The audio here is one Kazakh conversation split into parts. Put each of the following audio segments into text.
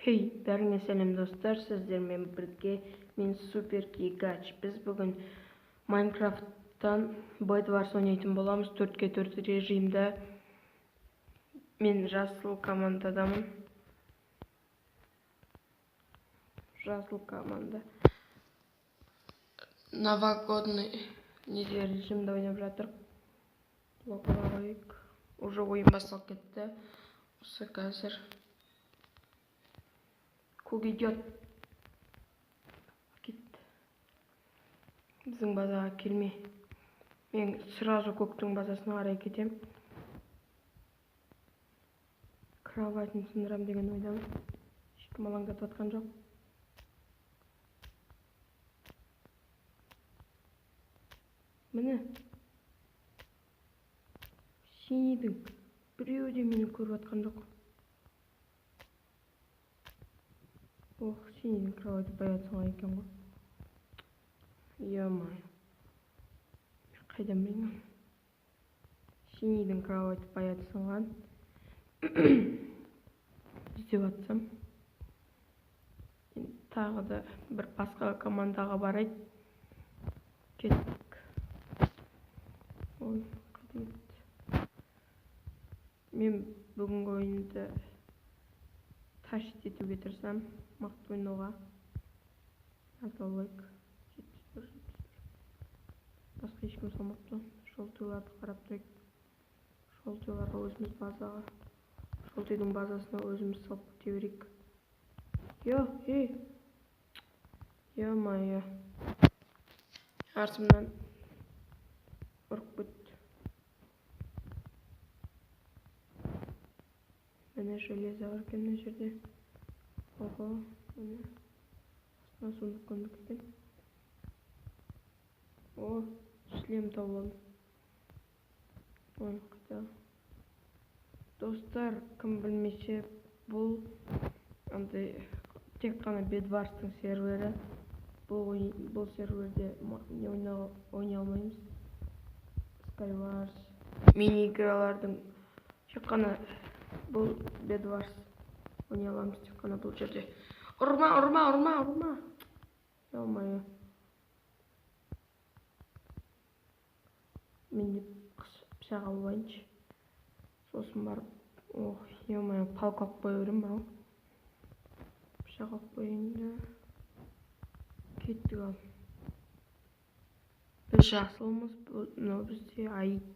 Хей, бәріңе сәлем достар, сіздермен бірге мен Супер Гигач. Біз бүгін Майнкрафттан Bedwars ойнайтын боламыз 4x4 режимде. Мен жасыл командадамын. Жасыл команда. Новогодний неде режимде ойнап жатыр. Блок. Уже ойын басталып кетті. Осы қазір. Көк идет. Кет. Біздің базаға келме. Мен сразу көктің базасына қарай кетем. Кроватын сындырам деген ойдамын. Ешкім алаңдатып жатқан жоқ. Міне. Синийдің біреуі де мені көріп жатқан жоқ. Ох, синийдің кровати баяғы салған екен ғой. Е-мое. Қайдан білейін оны? Синийдің кровати баяғы салған. Іздеп жатсам. Енді тағы да бір басқа командаға барайық. Кеттік. Ой, қайда кетті? Мен бүгінгі ойынды тащить етуге тырысамын, мықты ойнауға. Азал лайк. 71, 71. Басқа ешкім салмапты. Желтыйларды қарап тұрайық. Желтыйларға өзіміз базаға. Желтыйдың базасына өзіміз салып кете берейік. Йо, ей. Е-мое. Артымнан ұрып кетті. Міне железо бар екен мына жерде. Ого, міне. Астына сундук көмдік екен. О, шлем тауып алдым. Ой, қайда. Достар, кім білмесе, бұл андай тек қана Bedwars'тың сервері. Бұл серверде не ойнай алмаймыз. Skywars, мини-игралардың тек қана бұл Bedwars ойнай аламыз тек қана бұл жерде. Ұрма, ұрма, ұрма, ұрма. Е-мое. Мен де пышақ алып алайыншы. Сосын барып, ох, е-мое, палка алып қоя беремін бар ғой. Пышақ алып қояйын да. Кеттік ал. Біз жасылмыз, мынау бізде Аид.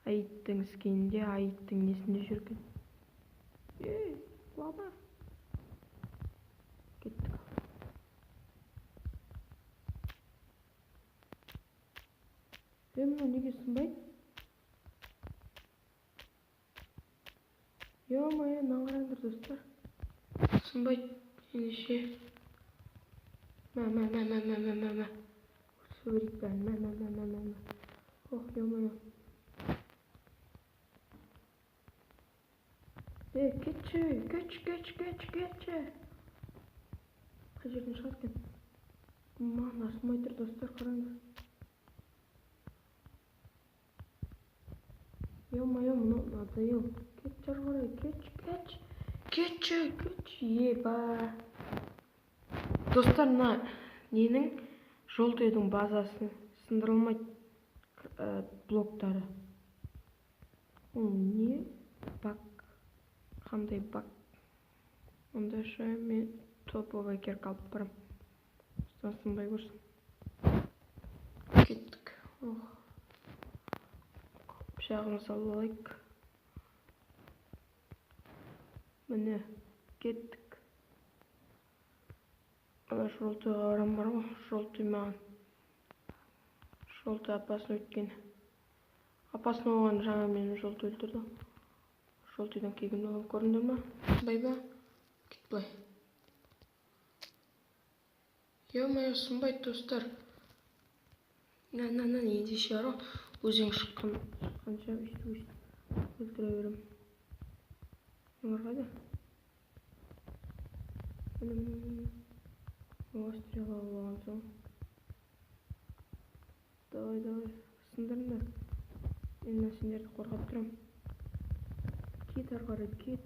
Аидтың скинінде, Аидтың несінде жүрген. Ей, құлама. Кеттік. Ей, мынау неге сынбайды? Е-мое, мынаны қараңдар достар. Сынбайды ендеше. Мә, мә, мә, мә, мә, мә, мә, мә. Өлтіре берейік бәрін. Мә, мә, мә, мә, мә, мә. Ох, е-мое. Ей, кетші, кетші, кетші, кетші, кетші. Қай жерден шығады екен? Маған ашылмай тұр достар, қараңдар. Е-мое, мынау надоел. Кетші ары қарай, кетші, кетші. Кетші, кетші, еба. Достар, мына ненің желтыйдың базасы сындырылмайды, блоктары. Ол не? Бак. Қандай бак? Онда ше мен топовый керк алып барам. Осыдан сынбай көрсін. Кеттік. Ох. Пышағымызды алып алайық. Міне, кеттік. Ана желтыйға барам бар ғой. Желтый маған. Желтый апасын өткен. Апасын оған жаңа мені желтый өлтірді. Желтыйдан кегімді алып көрдіңдер ма? Сынбай ба? Кет былай. Е-мое, сынбайды достар. На, на, на, ендеше бар ғой. Өзің шыққанша өйстіп өйстіп өлтіре беремін. Олар қайда? Міне, міне, міне. О, стрела алып алған соң. Давай, давай, сындырыңдар. Мен мына сендерді қорғап тұрамын. Кет ары қарай, кет.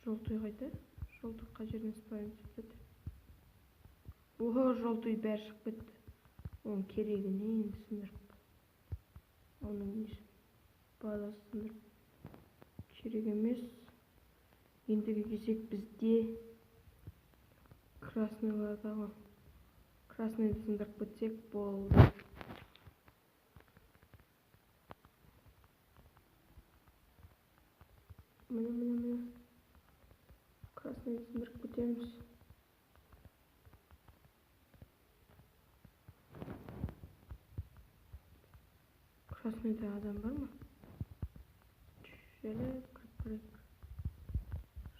Желтый қайда? Желтый қай жерден спавн етеді? Ого, желтый бәрі шығып кетті. Оның керегі не енді сындырып? Оның несі? Базасы сындырып. Керек емес. Ендігі кезек бізде красныйларда ғой. Красныйды сындырып кетсек болды. Міне, міне, міне. Красныйды сындырып кетеміз. Красныйда адам бар ма? Жайлап кіріп барайық.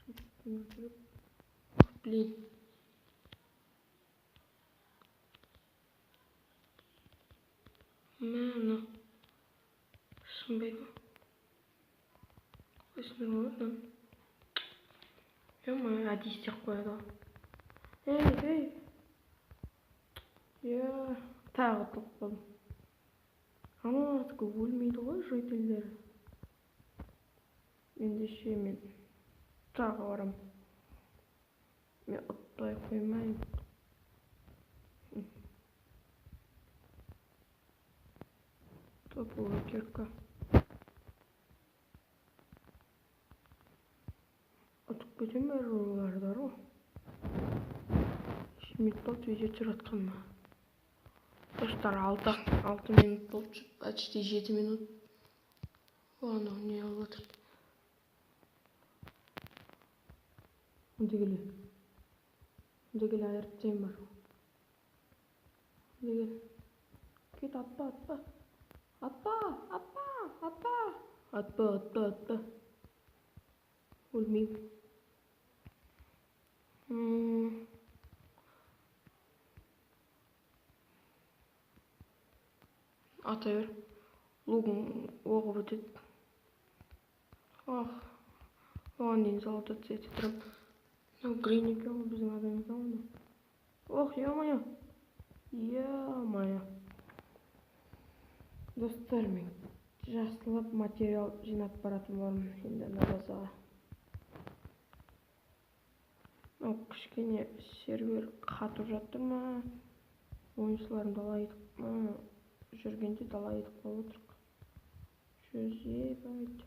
Жұрттың өлтіріп. Блин. Мә, мынау. Сынбайды ғой. Қалай сындыруға болады мынаны? Ё-моё, әдейі істеп қояды ғой. Ей, ей. Е, тағы ұтылып қалдым. Аналардікі өлмейді ғой, жительдері. Ендеше мен тағы барам. Мен ұтпай қоймаймын. Топовый кирка. Ұтып кетемін бәрі олардар ғой. 3 минут болды видео түсіріп жатқаныма. Достар, 6 минут болды, почти 7 минут. Анау не алып жатыр? Онда келе. Онда келе, айырып тастайын бар. Онда келе. Кет, атпа, атпа. Атпа, атпа, атпа. Атпа, атпа, атпа. Өлмеймін. Ата бер. Лугың оғы бітеді. Ах, оған дейін золото цвет тұрып. Мынау грин екен ғой, біздің адам екен ғой мынау. Ох, ё-моё. Ё-моё. Достар, мен жақсылап материал жинап баратын боламын енді ана базаға. Мынау кішкене сервер қатып жатыр ма? Ойыншыларым дала етіп, жүргенде дала етіп қалып отырық. Жүз ебайт.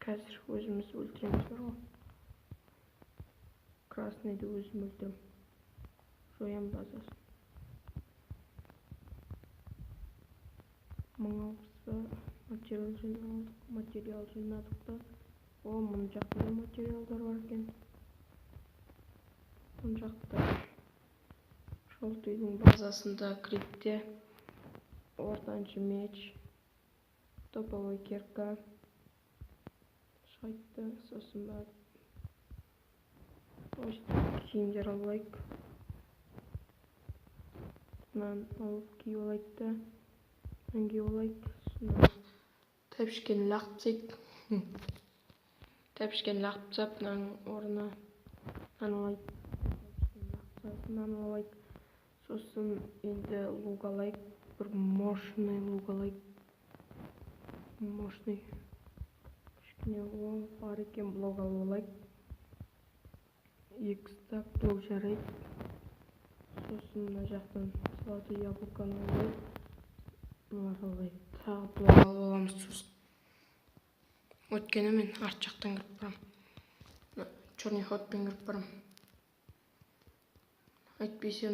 Қазір өзіміз өлтіреміз бар ғой. Красныйды өзім өлтірем. Жоям базасын. Мың алпыс па материал жинадық, материал жинадық та. О, мына жақта да материалдар бар екен. Мына жақта желтыйдың базасында крипте ортаншы меч, топовый кирка шайтты, сосын барып өстіп киімдер алайық. Мынаны алып киіп алайық та, мынаны киіп алайық. Сосын тәпішкені лақтырып тастайық. Тәпішкені лақтырып тастап, мынаның орнына мынаны алайық. Тәпішкені лақтырып тастап, мынаны алайық. Сосын енді лук алайық. Бір мощный лук алайық. Мощный. Кішкене о бар екен, блок алып алайық. 2 стак блок жарайды. Сосын мына жақтан золотой яблоканы алайық. Мыналарды алайық. Тағы блок алып аламыз сосын. Өйткені мен арт жақтан кіріп барамын. Мына черный ходпен кіріп барамын. Әйтпесе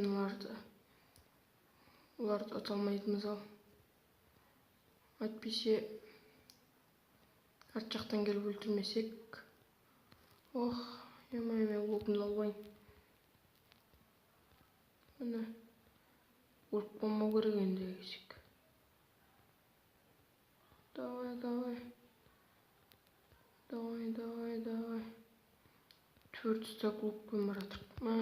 оларды ұта алмайтынбыз ау. Әйтпесе арт жақтан келіп өлтірмесек. Ох, ё-моё, мен лугымды алып алайын. Міне, өліп қалмау керек енді кезек. Давай, давай. Давай, давай, давай. 4 стак лукпен баратырық. Мә,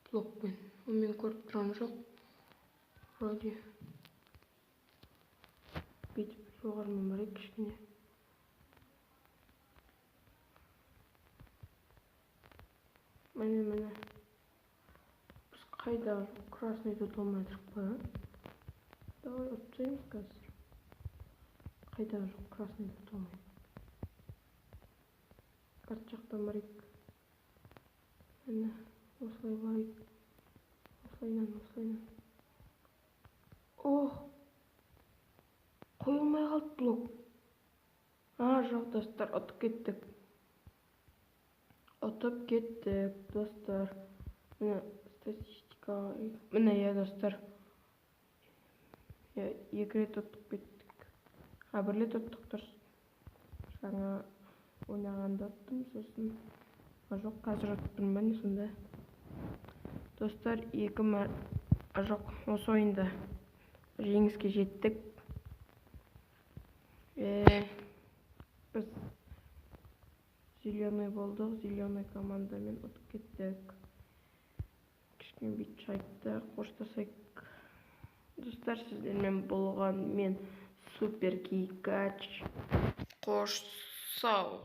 блокпен. Ол мен көріп тұрған жоқ. Вроде. Бүйтіп жоғарымен барайық кішкене. Міне, міне. Біз қайда красныйды ұта алмай тұрық па? Давай ұтып тастаймыз қазір. Қайда жоқ красныйды ұта алмай. Арт жақтан барайық. Міне, осылай барайық. Осылайынан, осылайынан. Ох, қойылмай қалды блок. А, жоқ, достар, ұтып кеттік. Ұтып кеттік, достар. Міне, статистика. Міне, иә, достар. Иә, екі рет ұтып кеттік. А, бір рет ұттық, дұрыс. Жаңа ойнағанда ұттым, сосын. А, жоқ, қазір ұтып тұрмын ба, не сонда? Достар, екі мар... А, жоқ, осы ойында жеңіске жеттік. Біз зеленый болдық, зеленый командамен ұтып кеттік. Кішкене бүйтіп шығайық та, қоштасайық. Достар, сіздермен болған мен, Супер Кикач. Қош сау.